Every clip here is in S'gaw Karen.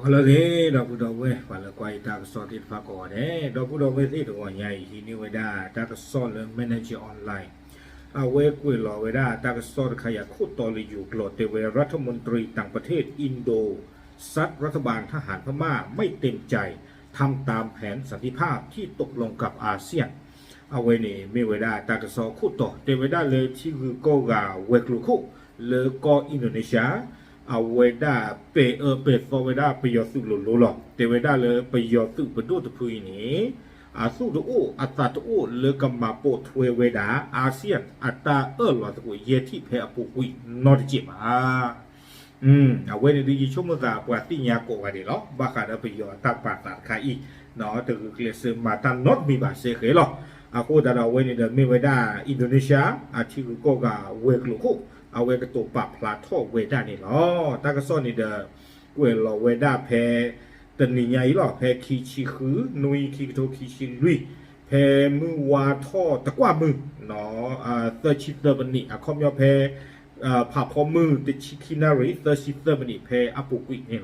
ဟါလၢအဂ့ၤ ဒီပုၢ်ဒီဝဲၢ် ပှၤလၢကွၢ်ယတၢ်ကစီၣ်သ့ၣ်တဖၣ်ကိးဂၤဒဲး, ဒီပုၢ်ဒီဝဲၢ်သ့ၣ်တဂီၤညါအံၤ ဟံးန့ၢ်ဝဲဒၣ်တၢ်ကစီၣ်လၢ Manager Online အဝဲကွဲးလီၤဝဲဒၣ်တၢ်ကစီၣ်တခါအံၤအခိၣ်တီလၢယိၤကျိာ် တဲဝဲ รัฐมนตรีต่างประเทศอินโด ซัดรัฐบาลทหารพม่าไม่เต็มใจ ทำตามแผนสันติภาพที่ตกลงกับอาเซียน အဝဲန့ၣ်မ့ၢ်ဝဲဒၣ်တၢ်ကစီၣ်အခိၣ်တီ တဲဝဲဒၣ်လၢထံဂုၤကီၢ်ဂၤဝဲၤကျိၤခိၣ် လၢကီၢ်အံၣ်ဒိးန့ၡၢၣ် အဝဲဒၣ်ပဲာ်အၢပဲာ်သီဝဲဒၣ်ပယီၤသုးလိၤလိၤလီၤ. တဲဝဲဒၣ်လၢပယီၤသုးပဒိၣ်တဖုအံၤန့ၣ် အသူၣ်တအိၣ်အသးတအိၣ်လၢကမၤပိာ်ထွဲဝဲဒၣ် အၤစံယၣ်အတၢ်အၢၣ်လီၤသကိးယဲၢ်ထံၣ်ဖဲအပူၤကွံာ်နီတစဲးဘၣ်. အဝဲန့ၣ်ဒုးယဆိကမိၣ်သးပှၤသ့ၣ်ညါကိးဂၤဒဲးလီၤ. ဘၣ်ဃးဒီးပယီၤအတၢ်ပာ်သးတခါအံၤ တဂုာ်ကျဲးစၢးမၤတၢ်နီတမံၤဘၣ်စဲဃဲလီၤ. အဃိသတးဒီးအဝဲန့ၣ်ဒီးမ့ၢ်ဝဲဒၣ် အံၣ်ဒိးန့ၡၢၣ် အထံဂုၤကီၢ်ဂၤဝဲၤကျိၤခိၣ် အဝဲကတိၤပာ်ဖျါထီၣ်ဝဲဒၣ်န့ၣ်လီၤ. တၢ်ကစီၣ်န့ၣ်ဒီး ကွဲးလီၤဝဲဒၣ်ဖဲ တနံၤညါအံၤလီၤ ဖဲခံဆံဃု နွံ ခံကထိခံဆံလွံၢ် ဖဲမုၢ်ဝါထီၣ်တကွၢ်မုၢ် သၢဆံသၢမံးနံး အခီပညီဖဲ ဖးဖီမုၢ်တဆံခံနၣ်ရံၣ် သၢဆံသၢမံးနံး ဖဲအပူၤကွံာ်န့ၣ်လီၤ.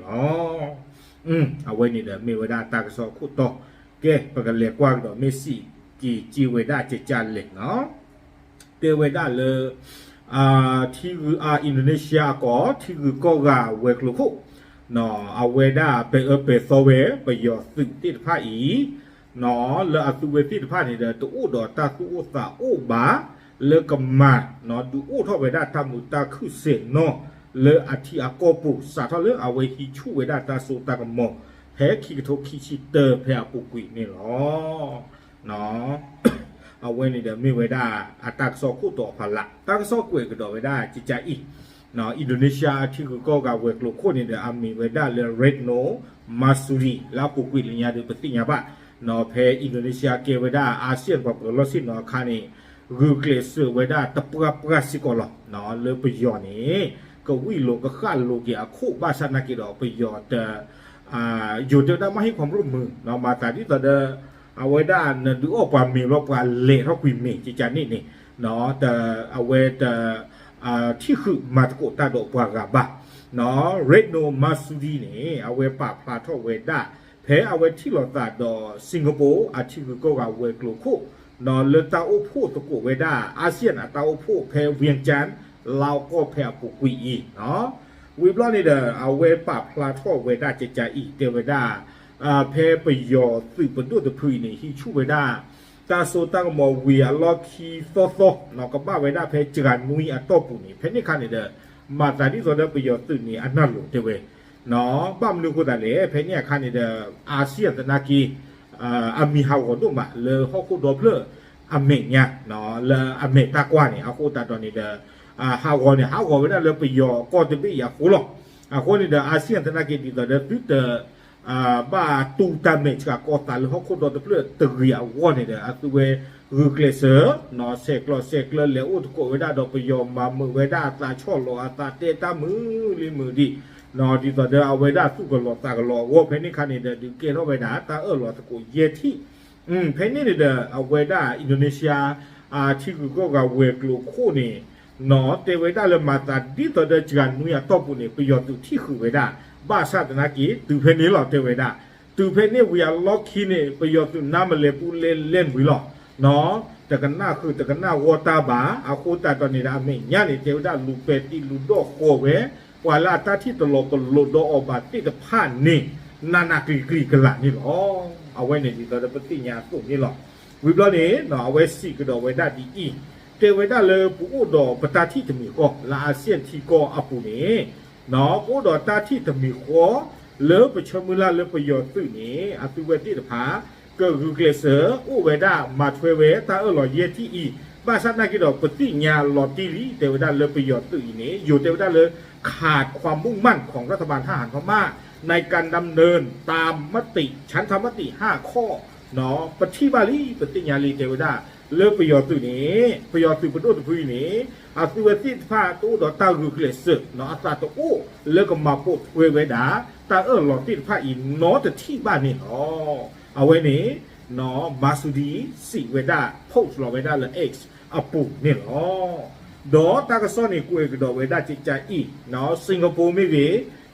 အဝဲန့ၣ်ဒီးမ့ၢ်ဝဲဒၣ်တၢ်ကစီၣ်အခိၣ်တီ ကဲ ပကလဲၤကွၢ်ကဒီးမ့ၢ်စံးက့ၤက့ၤဝဲဒၣ်ကကၢ်လဲၣ်နီၤ တဲဝဲဒၣ်လၢ ထံဂုၤအါ အံၣ်ဒိးန့ၡၢၣ်အကီၢ် ထံဂုၤကီၢ်ဂၤဝဲၤကျိၤခိၣ် အဝဲဒၣ်ပဲာ်အၢပဲာ်သီဝဲ ပယီၤသုးသ့ၣ်တဖၣ်အံၤ လၢအသုဝဲသ့ၣ်တဖၣ်န့ၣ်ဒီး တအိၣ်ဒီးတၢ်သူၣ်အိၣ်သးအိၣ်ဘၣ် လၢကမၤ ဒုးအိၣ်ထီၣ်ဝဲဒၣ်တၢ်မုာ်တၢ်ခုၣ်ဆ့ၣ်နီၤ လၢအထံအကီၢ်ပူၤ စးထီၣ်လၢအဝဲဟံးဆူၣ်ဝဲဒၣ်တၢ်စိတၢ်ကမီၤ ဖဲခံကထိခံဆံတၢ ဖဲအပူၤကွံာ်န့ၣ်လီၤ. အဝဲန့ၣ်ဒီးမ့ၢ်ဝဲဒၣ်အတၢ်ကစီၣ်ခိၣ်တီအဖီလာ် တၢ်ကစီၣ်ကွဲးကဒီးဝဲဒၣ်ကကၢ်အံၤ အံၣ်ဒိးန့ၡၢၣ်အထံဂုၤကီၢ်ဂၤဝဲၤကျိၤခိၣ်န့ၣ်ဒီး အမံၤဝဲဒၣ်လၢ Retno Marsudi လၢအပူၤကွံာ်လၢညါဒီးပသ့ၣ်ညါဘၣ် ဖဲအံၣ်ဒိးန့ၡၢၣ်ကဲဝဲဒၣ် အၤစံယၣ်ပှၤပၢၤလီၢ်ဆ့ၣ်နီၤအခါန့ၣ် ဂုာ်ကျဲးစၢးဝဲဒၣ်တပှၢ်ပှၢ်စ့ၢ်ကီးလီၤ. လၢပယီၤန့ၣ် ကဝံၣ်လိာ်ကဃၣ်လိာ်က့ၤအခိၣ်ဘၣ်ဆၣ်နာ်က့ဒီး ပယီၤတ ယိၤတဲဝဲဒၣ်မ့ၢ်ဟ့ၣ်ခီဖျိမုာ် မၤသးဒ်သိးဒီး အဝဲဒၣ်နဒုးအီၣ်ပှၤမ့ၤဘျီပှၤလဲၤထီၣ်ကွံာ်မ့ၤကကၢ်န့ၣ်န့ၣ် အဝဲတ ထံၣ်ဃုာ်မၤသကိးတၢ်ဒီးပှၤဂၤဘၣ်. Retno Marsudi န့ၣ် အဝဲပာ်ဖျါထီၣ်ဝဲဒၣ် ဖဲအဝဲထံၣ်လိာ်သးဒီး Singapore အထံဂုၤကီၢ်ဂၤဝဲၤကျိၤခိၣ် လၢတၢ်အိၣ်ဖှိၣ်သကိးဝဲဒၣ် အၤစံယၣ်အတၢ်အိၣ်ဖှိၣ်ဖဲ Vientiane လါအီကီၢ်ဖဲအပူၤကွံာ်အံၤ ဝံၤဘျီန့ၣ်ဒီး အဝဲပာ်ဖျါထီၣ်ဝဲဒၣ်ကကၢ်အံၤ တဲဝဲဒၣ် ဖဲပယီၤသုးပဒိၣ်တဖုအံၤန့ၣ် ဟံးဆူၣ်ဝဲဒၣ် တၢ်စိတၢ်ကမီၤဝံၤအလီၢ်ခံသီသီ ကဘၣ်ဝဲဒၣ်ဖဲစှၤနွံအတီၢ်ပူၤန့ၣ် ဖဲန့ၣ်အခါန့ၣ်ဒီး မၤသးဒ်သိးဒီးပယီၤသုးန့ၣ် အနၢ်လိၤတဲဝဲ ဘၣ်မနုၤအဃိသတးလဲၣ် ဖဲန့ၣ်အခါန့ၣ်ဒီး အၤစံယၣ်သနာ်က့ အမံၤဟးဂီၤဒိၣ်မးလၢဟီၣ်ခိၣ်ဒီဖျၢၣ်အမဲာ်ညါ လၢအမဲာ်တၢ်ကွၢ်န့ၣ် အဃိသတးဒီးန့ၣ်ဒီး ဟးဂီၤန့ၣ် ဟးဂီၤဝဲဒၣ်လၢပယီၤကီၢ်တဘ့ၣ်အံၤအဃိလီၤ. အဃိန့ၣ်ဒီး အၤစံယၣ်သနာ်က့ဒ်သိးဒီးသုတ ဘၣ်တူၢ်တၢ်မဲာ်ဆှးကီသးလၢဟီၣ်ခိၣ်ဒီတဖျၢၣ်တဂ့ၤအဂီၢ်န့ၣ်ဒီး အသုဝဲဂုာ်ကျဲးစၢး ဆဲးကျိးဆဲးကျၢလဲၤအိၣ်သကိးဝဲဒၣ်ဒီးပယီၤ မၤမုာ်ဝဲဒၣ်အသးဆီၣ်လီၤအသးတဲတၢ်မုာ်လံမုာ်ဒံး ဒ်သိးဒီးအဝဲဒၣ်သူၣ်ကလီၤသးကလီၤအဂီၢ် ဖဲန့ၣ်အခါန့ၣ်ဒီး ဒုးကဲထီၣ်ဝဲဒၣ်တၢ်အၢၣ်လီၤသကိးယဲၢ်ထံၣ် ဖဲန့ၣ်န့ၣ်ဒီး အဝဲဒၣ် Indonesia ထံဂုၤကီၢ်ဂၤဝဲၤကျိၤခိၣ်န့ၣ် တဲဝဲဒၣ်လၢမၤသးဒ်သိးဒီးစှၤနွံအတီၢ်ပူၤန့ၣ် ပယီၤသုးထံၣ်ဃုာ်ဝဲဒၣ် ဘၣ်ဆၣ်သနာ်က့ တုၤဖဲန့ၣ်လီၤတဲဝဲဒၣ် တုၤဖဲန့ၣ်ဝံၤအလီၢ်ခံန့ၣ် ပယီၤသုးနါမလဲၤပူၤလဲၤလဲၢ်ဝံၤလီၤ. တကနၣ်ဃုာ်တကနၣ်ဂီၢ်တၢ်ဘၣ် အဃိသတးဒီးန့ၣ်ဒီး အမဲာ်ညါန့ၣ် တဲဝဲဒၣ်လူၤပဲာ်တံၢ်လူၤဒီၣ်ဃီၤဝဲ ပှၤလၢအတၢ်ထံၣ်တလီၤပလိာ်ဒီးအီၤဘၣ်သ့ၣ်တဖၣ်န့ၣ် နးနးကျံၤကျံၤကလာ်န့ၣ်လီၤ. အဝဲန့ၣ်ဒ်သိးဒီးပသ့ၣ်ညါအသိးန့ၣ်လီၤ. ဝံၤဘျီန့ၣ် အဝဲစံးကဒီးဝဲဒၣ်ဒ်အံၤ တဲဝဲဒၣ်လၢပအိၣ်ဒီးပတၢ်ထံၣ်တမံၤဃီ လၢအၤစံယၣ်ထံကီၢ်အပူၤန့ၣ် ပအိၣ်ဒီးတၢ်ထံၣ်တမံၤဃီ လၢပဆၢမုၢ်လၢ်လၢပယီၤသုးန့ၣ် အသုဝဲသ့ၣ်တဖၣ် ကဂုာ်ကျဲးစၢးအိၣ်ဝဲဒၣ်မၤထွဲဝဲတၢ်အၢၣ်လီၤယဲၢ်ထံၣ်အံၤ ဘၣ်ဆၣ်နာ်က့ဒီး ပသ့ၣ်ညါလီၤတံၢ်လံ တဲဝဲဒၣ်လၢပယီၤသုးအံၤန့ၣ် ယိၤတဲဝဲဒၣ်လၢ ขาดความมุ่งมั่นของรัฐบาลทหารพม่า ในการดำเนินตามมติฉันทมติห้าข้อ ပထံၣ်ဘၣ်လံ ပသ့ၣ်ညါလံ တဲဝဲဒၣ် လၢပယီၤသုးန့ၣ် ပယီၤသုးပဒိၣ်တဖုအံၤန့ၣ် အသုဝဲသ့ၣ်တဖၣ်တအိၣ်ဒီးတၢ်ဂုာ်ကျဲးစၢး အသးတအိၣ်လၢကမၤပိာ်ထွဲဝဲဒၣ် တၢ်အၢၣ်လီၤသ့ၣ်တဖၣ်အံၤနီတထံၣ်ဘၣ်န့ၣ်လီၤ. အဝဲန့ၣ် Marsudi စံးဝဲဒၣ် post လီၤဝဲဒၣ်လၢ X အပူၤန့ၣ်လီၤ. ဒီးတၢ်ကစီၣ်န့ၣ်ကွဲးကဒီးဝဲဒၣ်ကကၢ်အံၤ Singapore မ့ၢ်ဂ့ၤ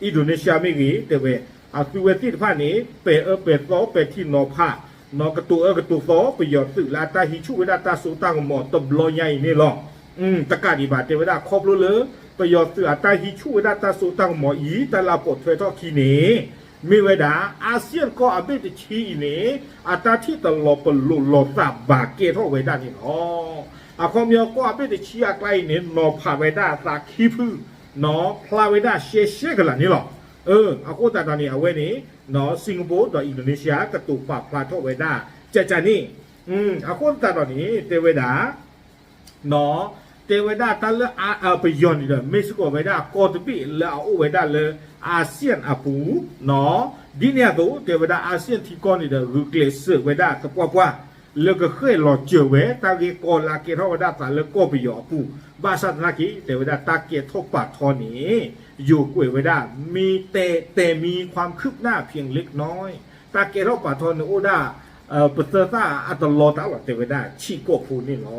Indonesia မ့ၢ်ဂ့ၤ တဲဝဲ အသုဝဲသ့ၣ်တဖၣ်န့ၣ် ပဲာ်အၢပဲာ်သီ ပဲာ်ထံနီၤဖး နီၢ်ကတိၤအၢကတိၤသီ ပယီၤသုးလၢအတၢ်ဟံးဆူၣ်ဝဲဒၣ်တၢ်စိတၢ်ကမီၤတဘျီညါအံၤန့ၣ်လီၤ. တကးဒံးဘၣ် တဲဝဲဒၣ်ခီဖျိလၢ ပယီၤသုးအတၢ်ဟံးဆူၣ်ဝဲဒၣ်တၢ်စိတၢ်ကမီၤအံၤ တၢ်လၢအပိာ်ထွဲထီၣ်ခံန့ၣ် မ့ၢ်ဝဲဒၣ် အၣ်စံၣ်ယၣ်ကီၢ်အဘ့ၣ်တဆံအံၤန့ၣ် အတၢ်ထံၣ်တလီၤပလိာ်လိာ်သးဘၣ်ကဲထီၣ်ဝဲဒၣ်န့ၣ်လီၤ. အခီပညီကီၢ်အဘ့ၣ်တဆံအကျါအံၤန့ၣ် နီၤဖးဝဲဒၣ်သးခံဖု နီၤဖျါဝဲဒၣ်ရှဲရှဲကလာ်န့ၣ်လီၤ. အဃိသတးဒီးန့ၣ် အဝဲန့ၣ် Singapore ဒီး Indonesia ကတိၤပာ်ဖျါထီၣ်ဝဲဒၣ် ကကန့ၣ် အဃိသတးဒီးန့ၣ် တဲဝဲဒၣ် တဲဝဲဒၣ်တၢ်လၢပယီၤန့ၣ်ဒီး မ့ၢ်စ့ၢ်ကီးဝဲဒၣ်ကီၢ်တဘ့ၣ်လၢအအိၣ်ဝဲဒၣ်လၢ အၣ်စံၣ်ယၣ်အပူၤ ဒ်န့ၣ်အသိး တဲဝဲဒၣ်အၣ်စံၣ်ယၣ်ထံကီၢ်န့ၣ်ဒီး ဂုာ်ကျဲးစၢးဝဲဒၣ်သပှၢ်ပှၢ် လၢကဃဲၣ်လီၤစၢၤဝဲ တၢ်ဂ့ၢ်ကီလၢအကဲထီၣ်ဝဲဒၣ်သးလၢကီၢ်ပယီၤအပူၤ ဘၣ်ဆၣ်သနာ်က့ တဲဝဲဒၣ်တၢ်ကဲထီၣ်ပာ်ထီန့ၣ် ယိၤကွဲးဝဲဒၣ် မ့ၢ်တဲတဲမံ ความคืบหน้าเพียงเล็กน้อย တၢ်ကဲထီၣ်ပာ်ထီန့ၣ်အိၣ်ဒၣ် ပသၢသၣ်အတလီတၢ်လီၤ တဲဝဲဒၣ်ဆံးကိာ်ဖိန့ၣ်လီၤ.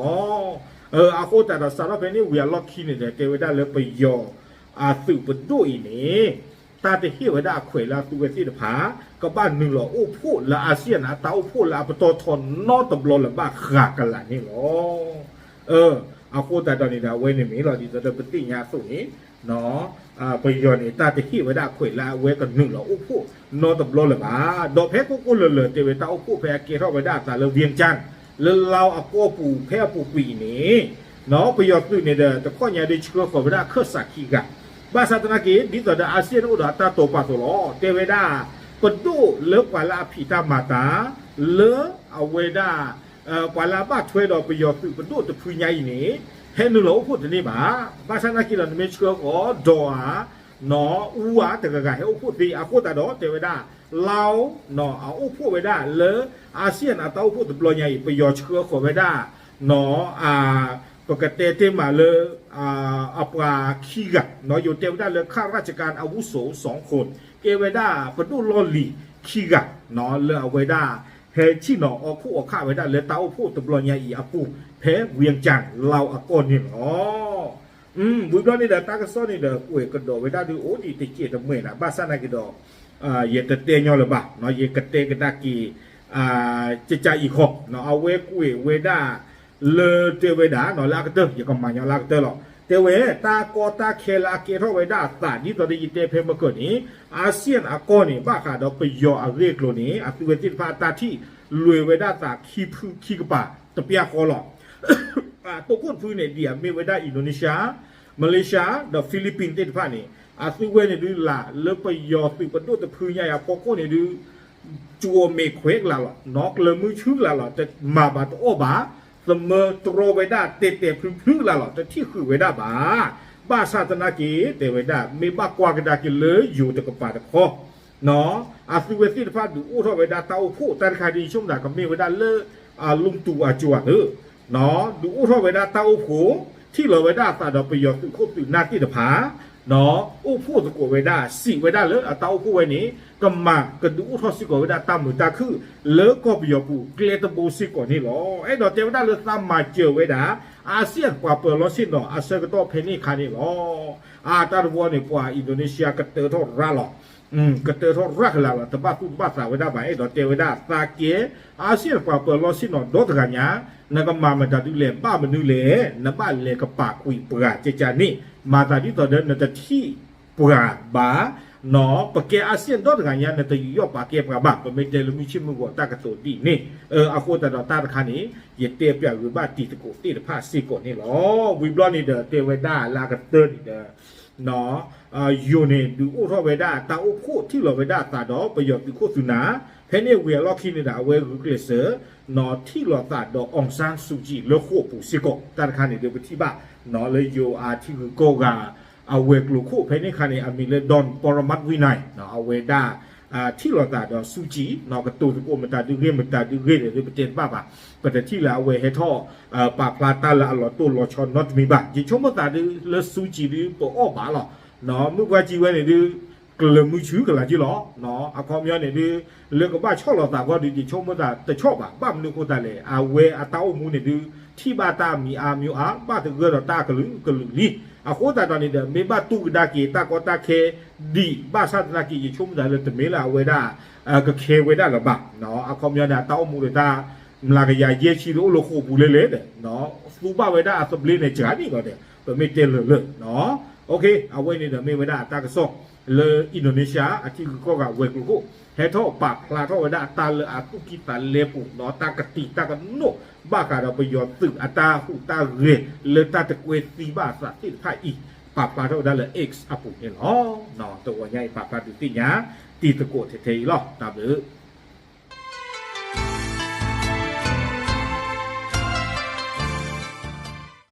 အဃိသတးဒီးစးထီၣ်ဖဲန့ၣ်ဝံၤအလီၢ်ခံန့ၣ်ဒီး တဲဝဲဒၣ်လၢပယီၤအသုးပဒိၣ်အံၤန့ၣ် တၢ်တဟ့ၣ်ဝဲဒၣ်အခွဲးလၢအသုဝဲသ့ၣ်တဖၣ် ကဘၣ်နုာ်လီၤအိၣ်ဖှိၣ်လၢအၣ်စံၣ်ယၣ်န့ၣ် အတၢ်အိၣ်ဖှိၣ်လၢအပတီၢ်ထီနီတဘျီလၢၤဘၣ်ဃးကလာ်န့ၣ်လီၤ. အဃိသတးဒီးန့ၣ်ဒီး အဝဲန့ၣ်မ့ၢ်လီၤ ဒ်သိးဒီးပသ့ၣ်ညါအသိးန့ၣ် ပယီၤန့ၣ် တၢ်တဟ့ၣ်ဝဲဒၣ်အခွဲးလၢအဝဲကနုာ်လီၤအိၣ်ဖှိၣ်နီတဘျီလၢၤဘၣ်. ဒီးဖဲကိၣ်ကိၣ်လၢၤလၢၤ တဲဝဲတၢ်အိၣ်ဖှိၣ်ဖဲအကဲထီၣ်ဝဲဒၣ်အသးလၢ ဝံကၠၣ် လၢလါအကီၢ်ပူၤဖဲအပူၤကွံာ်အံၤန့ၣ် ပယီၤသုးန့ၣ်ဒီး တခီညါဒုးဆှၢဃီၤဝဲဒၣ်ခၢၣ်စးခံဂၤ ဘၣ်ဆၣ်သနာ်က့ ဒ်သိးဒီးအၣ်စံၣ်ယၣ်န့ၣ်အိၣ်ဒီးအတၢ်တိာ်ပာ်သိးလီၤ. တဲဝဲဒၣ် ပဒိၣ်လၢပှၤလၢအဖံးတၢ်မၤတၢ် လၢအဝဲဒၣ် ပှၤလၢအဘၣ်ထွဲဒီးပယီၤသုးပဒိၣ်တဖုညါအံၤန့ၣ် ဟဲနုာ်လီၤအိၣ်ဖှိၣ်တန့ၢ်ဘၣ်. ဘၣ်ဆၣ်သနာ်က့ဒီး နမ့ၢ်ဆှၢဃီၤဒီးဧါ နီၢ်အူဧါ တဂၤဂၤဟဲအိၣ်ဖှိၣ်သ့ အဃိသတးဒီး တဲဝဲဒၣ် လါ အအိၣ်ဖှိၣ်ဝဲဒၣ်လၢ အၣ်စံၣ်ယၣ်န့ၣ် အတၢ်အိၣ်ဖှိၣ်တဘျီညါအံၤ ပယီၤဆှၢဃီၤဝဲဒၣ် နီၢ် ပကတဲတ့ၢ်မးလၢ အပှၤခံဂၤ နီၢ် ယိၤတဲဝဲဒၣ်လၢ ข้าราชการอาวุโสสองคน ကဲဝဲဒၣ်ပဒိၣ်လီၢ်လံၤခံဂၤ နီၢ် လၢအဝဲဒၣ် ဟဲဆ့ၣ်နီၤအီၣ်ခိၣ်အီၣ်ခးဝဲဒၣ်လၢတၢ်အိၣ်ဖှိၣ်တဘျီညါအံၤအပူၤ ဖဲဝံကၠၣ် လါအကီၢ်န့ၣ်လီၤ. ဝံၤဘျီန့ၣ်ဒီး တၢ်ကစီၣ်န့ၣ်ဒီး ကွဲးကဒီးဝဲဒၣ်ဒုးအိၣ်ဒံးတစဲးတမှဲာ်နၤ ဘၣ်ဆၣ်သနာ်က့ဒီး ယတတဲညီလၢၤဘၣ် ယကတဲကဒါက့ၤ ကကအံၤဃီ အဝဲကွဲးဝဲဒၣ် လၢတဲဝဲဒၣ် လၢအကတၢၢ် ယကမၤညီလၢအကတၢၢ်လီၤ. တဲဝဲ တၢ်ကီတၢ်ခဲလၢအကဲထီၣ်ဝဲဒၣ်အသး ဒ်သိးဒီးယတဲဖဲမုၢ်ကၢၢ်န့ၣ် အၣ်စံၣ်ယၣ်အကီၢ်န့ၣ် ဘၣ်ဃးဒီးပယီၤအဂ့ၢ်အကျိၤန့ၣ် အသုဝဲသ့ၣ်တဖၣ်အတၢ်ထံၣ်လွဲၢ်ဝဲဒၣ်သးခံဖုခံကပၤတပျၢ်ဃီလီၤ. တိခိၣ်တဖုန့ၣ် ဒ်အမ့ၢ်ဝဲဒၣ် Indonesia, Malaysia ဒီး Philippines သ့ၣ်တဖၣ်န့ၣ် အသုဝဲန့ၣ်ဒုးလၢ်လၢပယီၤသုးပဒိၣ်တဖုညါအံၤ အဖီခိၣ်န့ၣ်ဒုး ကၠိၤမဲာ်ခွဲးကလာ်လီၤ နီၢ် ကျၢၤမုဆူကလာ်လီၤ တမၤဘၣ်တအီၣ်ဘၣ် သမၢတြီဝဲဒၣ်တဲာ်တဲာ်ဖျုးဖျုးကလာ်လီၤ တထံၣ်ဃုာ်ဝဲဒၣ်ဘၣ်. ဘၣ်ဆၣ်သနာ်က့ တဲဝဲဒၣ် မ့ၢ်ဘၣ်ကွၢ်ကဒါက့ၤလၢယိၤတကပၤတခီ နီၢ် အသုဝဲသ့ၣ်တဖၣ်ဒုးအိၣ်ထီၣ်ဝဲဒၣ်တၢ်အိၣ်ဖှိၣ် တၢ်တခါဒ်ယဆိကမိၣ်သးကမ့ၢ်ဝဲဒၣ်လၢ အလူၢ်တူၢ်အကၠိၤဧါသၢ နီၢ် ဒုးအိၣ်ထီၣ်ဝဲဒၣ်တၢ်အိၣ်ဖှိၣ် ထံၣ်လီၤဝဲဒၣ်အသးဒီးပယီၤသုးခိၣ်သုးနၢ်သ့ၣ်တဖၣ် နီၢ် အိၣ်ဖှိၣ်သကိးဝဲဒၣ် စံးဝဲဒၣ်လၢအတၢ်အိၣ်ဖှိၣ်ဝဲန့ၣ် ကမၤကဒုးအိၣ်ထီၣ်စ့ၢ်ကီးဝဲဒၣ်တၢ်မုာ်တၢ်ခုၣ် လၢကီၢ်ပယီၤပူၤကျဲတဘိစ့ၢ်ကီးန့ၣ်လီၤ. အဲၣ်ဒိးတဲဝဲဒၣ်လၢသးမၤစၢၤဝဲဒၣ် အၣ်စံၣ်ယၣ်ပှၤပၢၤလီၢ်ဆ့ၣ်နီၤအဆၢကတီၢ်ဖဲန့ၣ်အခါန့ၣ်လီၤ. အါ တၢ်တဝီန့ၣ် ပှၤ Indonesia ကတၢထီၣ်ရၣ်လီၤ ကတၢထီၣ်ရၣ်ကလာ်လီၤ တဘၣ်သူၣ်တဘၣ်သးဝဲဒၣ်ဘၣ် အဲၣ်ဒိးတဲဝဲဒၣ်သးကဲ အၣ်စံၣ်ယၣ်ပှၤပၢၤလီၢ်ဆ့ၣ်နီၤဒီတဂၤညါ နကမၤမတၤဒ်လဲၣ် ဘၣ်မနုၤလဲၣ် နဘၣ်လဲၤကပာ်ကွံာ်ပှၤကကန့ၣ် မၤသးဒ်သိးဒီးနတထံၣ်ပှၤဘၣ် နီၢ် ပကဲအၣ်စံၣ်ယၣ်ဒီတဂၤညါ နတယူးယီၣ်ပာ်ကဲပှၤဘၣ် ပမ့ၢ်တဲလၢမုၢ်ဆ့ၣ်မုၢ်ဂီၤတၢ်ကတိၤဒ်န့ၣ် အဃိသတးဒီးတၢ်တခါန့ၣ် ယတဲပျးဂ့ၤဘၣ်တံၤသကိးသ့ၣ်တဖၣ်စ့ၢ်ကီးန့ၣ်လီၤ. ဝံၤဘျီန့ၣ်ဒီးတဲဝဲဒၣ်လၢအကတၢၢ်န့ၣ်ဒီး နီၢ် ယိၤန့ၣ် ဒုးအိၣ်ထီၣ်ဝဲဒၣ်တၢ်အိၣ်ဖှိၣ်ထံၣ်လီၤဝဲဒၣ်အသးဒီးပယီၤသုးခိၣ်သုးနၢ် ဖဲန့ၣ်ဝံၤအလီၢ်ခံန့ၣ်ဒီး အဝဲဂုာ်ကျဲးစၢး နီၢ် ထံၣ်လိာ်သးဒီး အောင်ဆန်းစုကြည် လၢဃိာ်ပူၤစ့ၢ်ကီး တၢ်တခါန့ၣ်ဒီး ပထံၣ်ဘၣ် နီၢ် လၢယိၤအထံဂုၤကီၢ်ဂၤ အဝဲၤကျိၤခိၣ်ဖဲန့ၣ်အခါန့ၣ် အမံၤလၢ Don Paramat Winai နီၢ် အဝဲဒၣ် ထံၣ်လိာ်သးဒီး စူးကၠံၣ် နီၢ် ကတိၤသကိးမတၤဒုးဂ့ၢ်မတၤဒုးဂ့ၢ်န့ၣ်ဒီး ပတဲတဘၣ်ဘၣ် ပတထံၣ်လၢအဝဲဟဲထီၣ် ပာ်ဖျါတၢ်လၢအလီၤတိၢ်လီၤဆီနီတမံၤဘၣ် ယဆိကမိၣ်သးဒုးလၢစူးကၠံၣ်ဒုးပအီၣ်ဘၣ်လီၤ နီၢ် မုၢ်ပှၢ်ကံဝဲန့ၣ်ဒုး ကလၢၤမုၢ်ဆူၣ်ကလာ်က့လီၤ နီၢ် အခီပညီန့ၣ်ဒုး လၢကဘၣ်ဆီၣ်လီၤသးဂီၢ်ဒုး ယဆိကမိၣ်သးတဆီၣ်ဘၣ် ဘၣ်မနုၤအဃိသတးလဲၣ် အဝဲအတၢ်အိၣ်မူန့ၣ်ဒုး ထံၣ်ဘၣ်တၢ်မံၤအါမံၤအါ ဘၣ်သဂၢၢ်ဒီးတၢ်ကလုာ်ကလုာ်လံ အဃိသတးဒီးန့ၣ်ဒီး မ့ၢ်ဘၣ်တူၢ်ကဒါက့ၤတၢ်ကီတၢ်ခဲဒံး ဘၣ်ဆၣ်သနာ်က့ ယဆိကမိၣ်သးလၢတမ့ၢ်လၢအဝဲဒၣ် ကခဲဝဲဒၣ်လၢၤဘၣ်. အခီပညီန့ၣ် အတၢ်အိၣ်မူဒီးတၢ် မျးကယၤယဲၢ်ဆံဒီးအိၣ်လၢဃိာ်ပူၤလဲၣ်လဲၣ်ဒီး သူဘၣ်ဝဲဒၣ်အသဘျ့န့ၣ် စှၤန့ၣ်လီၤဒီး ပမ့ၢ်တဲလၢာ်လၢာ် အဝဲန့ၣ်ဒီးမ့ၢ်ဝဲဒၣ်အတၢ်ကစီၣ်လၢ Indonesia အထံဂုၤကီၢ်ဂၤဝဲၤကျိၤခိၣ် ဟဲထီၣ်ပာ်ဖျါထီၣ်ဝဲဒၣ်အတၢ်လၢအသူၣ်ကံၢ်သးလဲပူၤ ဒီးတၢ်ကတံာ်တၢ်ကနိၣ် ဘၣ်ဃးဒီးပယီၤသုးအတၢ်ဟူးတၢ်ဂဲၤလၢတၢ်တကွဲသံဘၣ်အသးသ့ၣ်တဖၣ်အံၤ ပာ်ဖျါထီၣ်ဝဲဒၣ်လၢ X အပူၤန့ၣ်လီၤ. တဂီၤညါအံၤပာ်ဖျါဒုးသ့ၣ်ညါ တံၤသကိးထဲထဲအံၤလီၤ. တၢ်ဘျုး